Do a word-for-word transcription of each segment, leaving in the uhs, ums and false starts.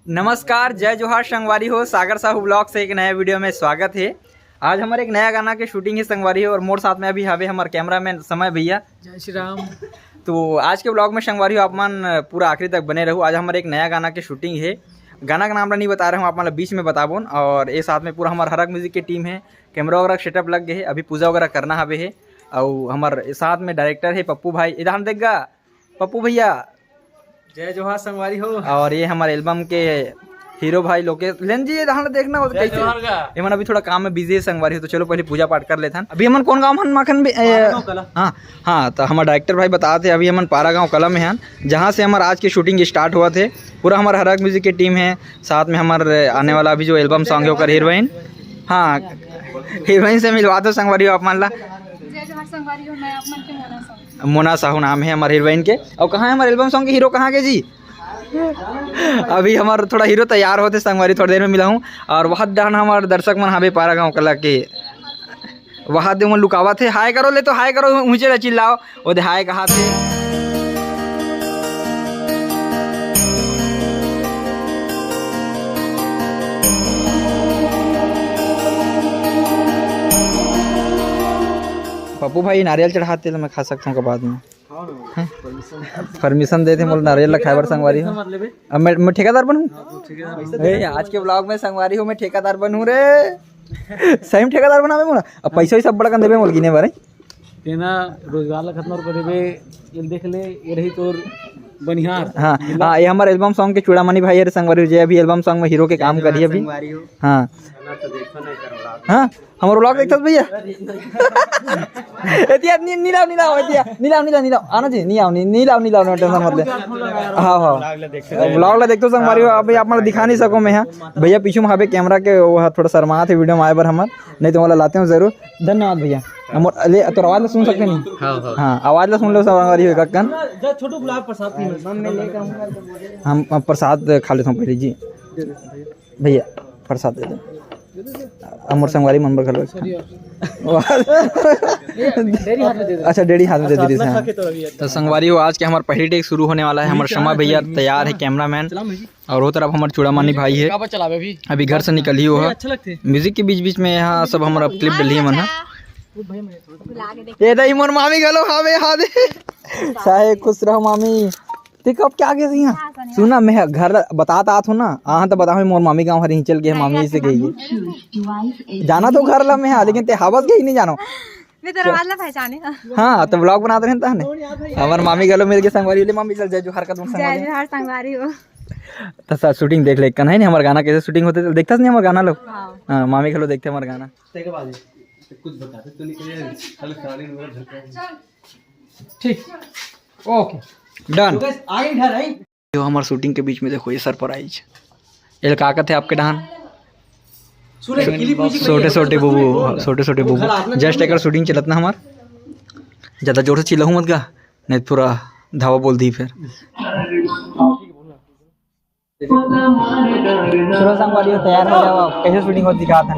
नमस्कार, जय जोहार संगवारी हो, सागर साहू ब्लॉग से एक नया वीडियो में स्वागत है। आज हमारे एक नया गाना के शूटिंग है संगवारी हो, और मोर साथ में अभी हवे हमारे कैमरामैन समय भैया। जय श्री राम। तो आज के ब्लॉग में संगवारी हो, आप मन पूरा आखिरी तक बने रहू। आज हमारे एक नया गाना के शूटिंग है। गाना का नाम ला नहीं बता रहे हूँ, आप मन ला बीच में बताबोन। और ये साथ में पूरा हमारे हरक म्यूजिक के टीम है, कैमरा वगैरह सेटअप लग गए है, अभी पूजा वगैरह करना हवे है। और हमारे साथ में डायरेक्टर है पप्पू भाई, इधर देख गा पप्पू भैया। जय जोहार संगवारी हो। और ये हमारे एल्बम के हीरो भाई लोकेश लेन जी, ये धान देखना हो तो जय कैसे जोहार गा। ये मन अभी थोड़ा काम में बिजी है संगवारी हो, तो चलो पहले पूजा पाठ कर लेथन। अभी हमन कौन गाँव हन माखन भी, ए, पारा गाँव कला। हाँ, हाँ, तो हमारे डायरेक्टर भाई बताते हैं, अभी हमन पारा गाँव कला में हन, जहाँ से हमारा आज की शूटिंग स्टार्ट हुआ थे। पूरा हमारा हरक म्यूजिक की टीम है, साथ में हमारे आने वाला अभी जो एल्बम सॉन्ग है ओकर हीरोइन, हाँ, हीरोइन से मिलवा दो संगवारी हो आप मन ला। जय जोहार संगवारी हो, मैं आप मन के मोना साहू। मोना साहू नाम है हमारे हीरोइन के। और कहाँ है हमारे एल्बम सॉन्ग के हीरो, कहाँ के जी? अभी हमार थोड़ा हीरो तैयार होते संगवारी, थोड़ी देर में मिला हूँ। और वहाँ डहान हमारे दर्शक मन हावे पारा गाँव कला के, वहाँ दे मन लुकावत है। हाय करो ले तो, हाय करो, ऊँचे ले चिल्लाओ, वो दे हाय कहा थे। पप्पू भाई नारियल चढ़ाते तो मैं खा सकता हूँ बाद में। परमिशन देते मोला नारियल ला खाए बर संगवारी हो। अब मैं, मैं ठेकेदार बनूँ। ए, आज के ब्लॉग में संगवारी हो, मैं ठेकेदार बनूँ रे। सही में ठेकेदार बनावे मोला। अब पैसा ही सब बड़ा कन देबे मोला गिने बर। तेना रोजगार ला खत्म और करेबे, ये देख ले, ये रही तोर बनिहार। हाँ, हाँ, ये हमारे एल्बम सॉन्ग के चूड़ामणि भाई है रे संगवारी हो, जे अभी एल्बम सॉन्ग में हीरो के काम करी अभी। हाँ। हाँ, हमर व्लॉग देखथस भैया? एतिया नी, नी लाव, नी लाव, एतिया नी लाव, नी लाव, नी लाव, आना जी, नी आव, नी, नी लाव, नी लाव, नो टेंशन मत ले। हाँ, हाँ, व्लॉग ला देखथो संगवारी हो, अभी आप मन ला दिखा नहीं सको मैं। हाँ भैया, पीछू में हावे कैमरा के, वो हा थोड़ा शर्मात हे वीडियो में आए बर हमर, नहीं तो मोला लाते हूँ जरूर। धन्यवाद भैया। हमर ले, तोर आवाज ला सुन सकते नहीं? हाँ, हाँ। हाँ, आवाज ला सुन लो संगवारी हो, एक कन। जा, छोटू गुलाब प्रसाद पी ले। हम, हम प्रसाद खा लेथों पहले जी। भैया, प्रसाद दे दे। हमर संगवारी मन बर घलो। अच्छा, डेढ़ी हाथ में दे दे। तो संगवारी हो, आज के हमार पहली टेक शुरू होने वाला है। हमार शमा भैया तैयार है, कैमरामैन, और वो तरफ हमार चूड़ामणि भाई है। अभी घर से निकल ही वो है। म्यूजिक के बीच बीच में यहाँ सब हमारा क्लिप डली है मन। ये दही मोर मामी घलो हावे हादे। साहे खुश रहो मामी। ते कब क्या के यहाँ? सुना, मैं घर ला बतात आत हूँ ना, आहाँ तो बताओ, मोर मामी गाँव हरी चल के, मामी से गई। जाना तो घर ला मैं, हाँ, लेकिन ते हवस गई नहीं जानो। मैं तेरा आवाज ना पहचाने, हाँ। हाँ, तो व्लॉग बनाते रहता है ना। हमार मामी गलो मिल के संगवारी ले, मामी चल जय जोहार का तुम जय संगवारी। जोहार संगवारी हो। तो सर शूटिंग देख ले, कन है नहीं हमार गाना कैसे शूटिंग होते, तो देखता नहीं हमार गाना लोग। हाँ। हाँ, मामी गलो देखते हमार गाना। तेरे के बाद कुछ बताते तो नहीं करे, खाली साड़ी में घर का। ठीक, ओके। डन। तो guys, आगे इधर आई। जो हमार शूटिंग के बीच में देखो ये सरप्राइज। एल का कहते आपके डहान? सुने, क्लिप म्यूजिक छोटे छोटे बुबू, छोटे छोटे बुबू। जस्ट एकर शूटिंग चलत ना हमार। ज्यादा जोर से चिल्लाहू मत गा, नहीं तो पूरा धावा बोल दी फिर। चलो संगवारी हो, तैयार हो जाओ, आप कैसे शूटिंग होती दिखा था।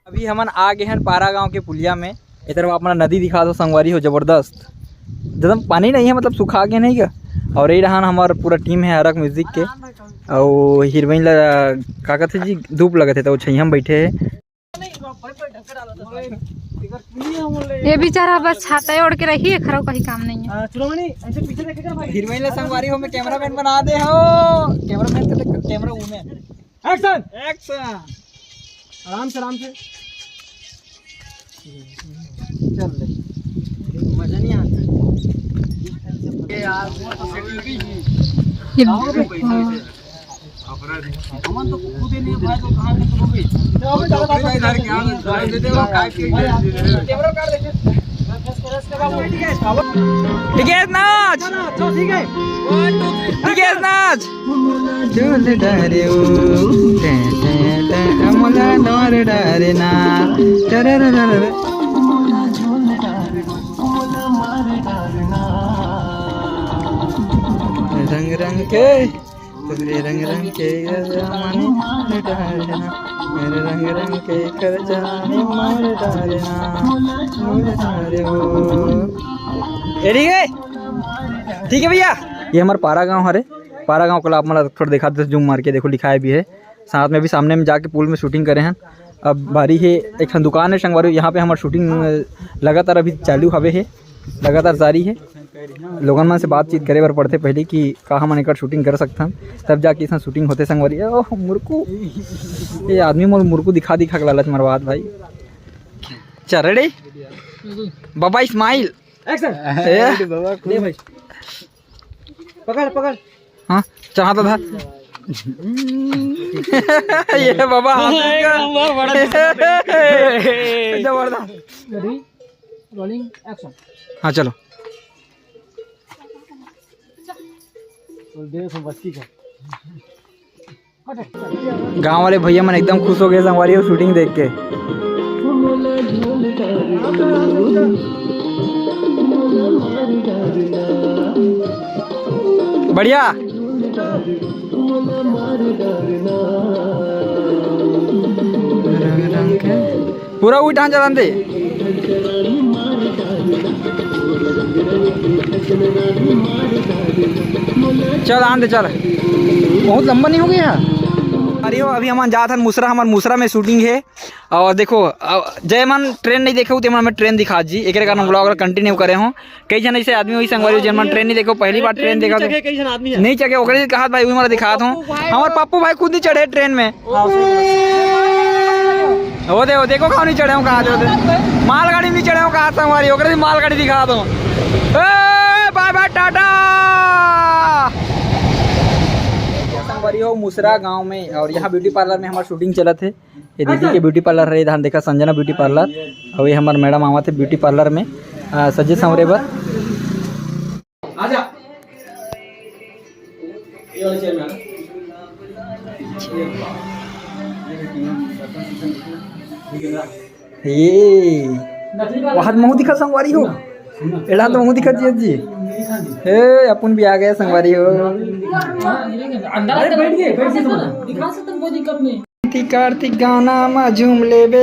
अभी हमन आ गए हैं पारा गांव के पुलिया में। इधर अपना नदी दिखा दो संगवारी हो, जबरदस्त, एकदम पानी नहीं है, मतलब सुखा के नहीं का। और ये रहा हमार पूरा टीम है हरक म्यूजिक के। और हीरोइन ला का कहते जी, धूप लगत है तो छैया में बैठे है। ये बेचारा बस छाता ओढ़ के रही है, खरो कहीं काम नहीं है। हीरोइन ला संगवारी हो, मैं कैमरामैन बना दे हो। कैमरामैन का तो कैमरा वूमेन। एक्शन। एक्शन। आराम से, आराम से। चल ले। मजा नहीं आता। ये यार, वो तो सेटिंग भी है। ये गाँव में पैसा वैसे। हमन तो खुद ही नहीं भाई, तो कहाँ से करोगे? तो अपने भाई घर के यहाँ दे दे, वो काय के लिए दे दे। ठीक है, नाच। ठीक है, नाच। झूल डारे ओ, टे, टे, टे, मोला नोर डारे ना। टररररर। रंग रंग के, तेरे रंग रंग के ये जमाने मार डारे ना। मेरे रंग रंग के कर जाने मार डारे ना। मार डारे ओ। ए, ठीक है? ठीक है भैया, ये हमार पारा गांव हरे। पारा गांव को आप मन ला थोड़ा दिखा देते, जूम मार के देखो, लिखाए भी है साथ में। अभी सामने में जाके पूल में शूटिंग करे हैं। अब बारी है, एक ठन दुकान है संगवारी, यहाँ पे हमार शूटिंग, अ, लगातार अभी चालू हवे है, लगातार जारी है। लोगन मन से बातचीत करे बर पड़थे पहले कि का हमन एकर शूटिंग कर सकथन, तब जाके इसमें शूटिंग होथे संगवारी। ओह मुरकू, ये आदमी मोर मुरकू दिखा दिखा के लालच मरवात भाई। चल रेडी, बाबा स्माइल। एक्शन। ए। दे भाई, पकड़, पकड़। हाँ, चढ़ा तो था। ये बाबा, हाथ एक नंबर, बड़ा जबरदस्त। Ready, rolling, action। हाँ, चलो। तो दे, बस की कर। गांव वाले भैया मन एकदम खुश हो गए संगवारी हो, शूटिंग देख के। बढ़िया। पूरा उही ठान चलान दे। चल आन दे, चल। बहुत लंबा नहीं हो गया? अरे हो, अभी हमन जात हन मुसरा, हमर मुसरा में शूटिंग है। और देखो, अब जय मन ट्रेन नहीं देखे हो, ते मन में ट्रेन दिखा जी, एकरे कारण ब्लॉग ला कंटिन्यू करे हो। कई झन ऐसे आदमी होही संगवारी, जेन मन ट्रेन नहीं देखे हो, पहली बार ट्रेन देखा तो नहीं चढ़े, ओकरे कहा भाई, उही मला दिखात हो। हमार पप्पू भाई खुद नहीं चढ़े ट्रेन में। वो दे, वो देखो, कहाँ नहीं चढ़े हो, कहा दे, वो दे। मालगाड़ी में नहीं चढ़े हो, कहा संगवारी, ओकरे भी मालगाड़ी दिखा दो। ए, बाय बाय, टाटा। संगवारी हो, मुसरा गांव में, और यहाँ ब्यूटी पार्लर में हमार शूटिंग चलत है। ये दीदी के ब्यूटी पार्लर है, इधर देखा, संजना ब्यूटी पार्लर। और ये हमार मैडम आवत है ब्यूटी पार्लर में, आ, सजे संवरे बर। आजा। ये वाला चेयर में आना। ये वाला। ये, वहाँ महू दिखा संगवारी हो। एड़ा तो महू दिखा जी, जी। ए, अपन भी आ गए संगवारी हो। अंदर बैठ गए, बैठ गए। दिखा सकते हैं, कोई दिक्कत नहीं। कार्तिक, कार्तिक गाना मा झूम लेबे।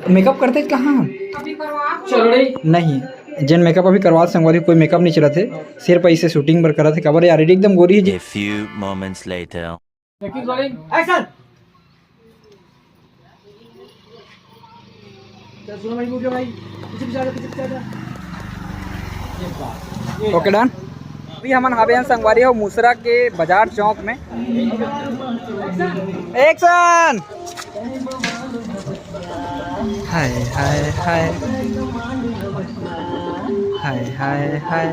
मेकअप करते कहाँ? चलो रे। नहीं, जेन मेकअप अभी करवा संगवारी, कोई मेकअप नहीं चलत है, सिर्फ ऐसे शूटिंग बर करत है। काबर यार, एकदम गोरी है जी। A few moments later. Taking rolling, action। चल, सुनो भाई, रुक जा भाई, पीछे, पीछे आ जा, पीछे, पीछे आ जा। ये बात, ये OK, डन। अभी हमन हावे हन संगवारी हो मुसरा के बाजार चौक में। एक्शन। हाय, हाय, हाय। हाय, हाय, हाय।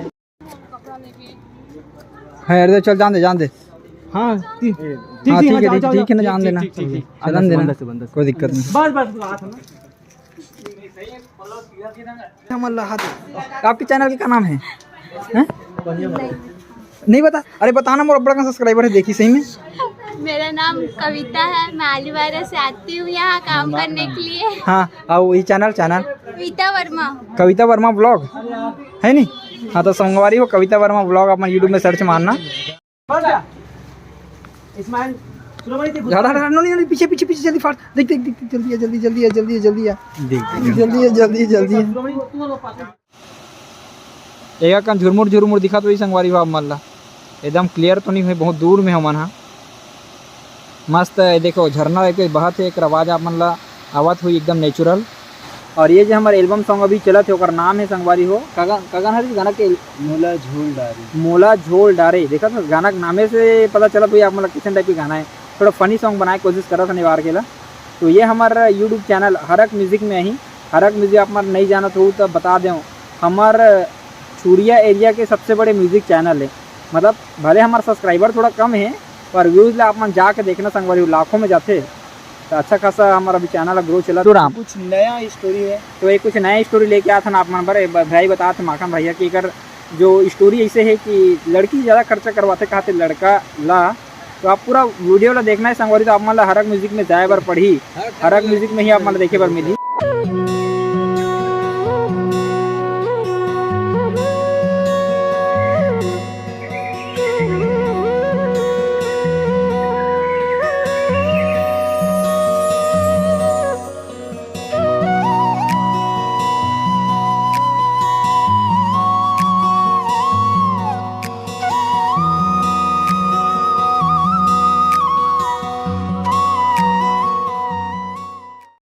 हाँ यार, चल, जान दे, जान दे। हाँ, ठीक, ठीक, हाँ, ठीक है, ठीक है, ठीक है ना, जान देना। ठीक, ठीक, ठीक। चलन देना, बंदर से, बंदर से। कोई दिक्कत नहीं। बस, बस, बस, हाथ में। हमर ला हाथ। आपके चैनल के का नाम है? हैं? नहीं बता, अरे बताना, मोर अब्बड़ का सब्सक्राइबर है, देखी सही में। मेरा नाम कविता है, मैं आलीवारा से आती हूँ यहाँ काम करने के लिए। हाँ, और ये चैनल, चैनल? कविता वर्मा। कविता वर्मा ब्लॉग, है नी? हाँ, तो संगवारी हो, कविता वर्मा ब्लॉग अपन YouTube में सर्च मारना। हट जा। इस्माइल, सुनो भाई, देखो। हट, हट, हट, नो, नो, नो, पीछे, पीछे, पीछे, जल्दी फाड़। देख, देख, देख, देख, जल्दी आ, जल्दी, जल्दी आ, जल्दी आ, जल्दी आ। देख, देख, जल्दी आ, जल्दी आ, जल्दी आ। सुनो भाई, तू बोलो, पास में। एका कन झुरमुर, झुरमुर दिखत होही संगवारी हो आप मन ला। एकदम क्लियर तो नहीं होही, बहुत दूर में हमन हा। मस्त, ये देखो, झरना एक बहत हे, एकर आवाज आप मन ला आवत होही, एकदम नेचुरल। और ये जो हमारे एल्बम सॉन्ग अभी चलत हे, ओकर नाम हे संगवारी हो, का गा-, का गाना हरे गाना के? मोला झोल डारे। मोला झोल डारे। देखा था, गाना के नामे से पता चलत होही आप मन ला किसन टाइप के गाना हे। थोड़ा फनी सॉन्ग बनाए के कोशिश करत हन ए बार के ला। तो ये हमार YouTube चैनल हरक म्यूजिक में आही। हरक म्यूजिक आप मन नहीं जानत हो तो बता देव, हमार चुरिया एरिया के सबसे बड़े म्यूजिक चैनल हे। मतलब भले हमार सब्सक्राइबर थोड़ा कम हे, पर व्यूज ला आप मन जाके देखना संगवारी हो, लाखों में जाथे। तो अच्छा खासा हमारा अभी चैनल ग्रो चला। तो राम। कुछ नया स्टोरी है। तो ये कुछ नया स्टोरी लेके आथन आप मन बर। एक बार भाई बतात हे माखन भैया कि एकर जो स्टोरी ऐसे है कि लड़की ज़्यादा खर्चा करवाथे कहते लड़का ला। तो आप पूरा वीडियो ला देखना है संगवारी, तो आप मन ला हरक म्यूजिक में जाए बर पड़ही। हरक म्यूजिक में ही आप मन ला देखे बर मिलही।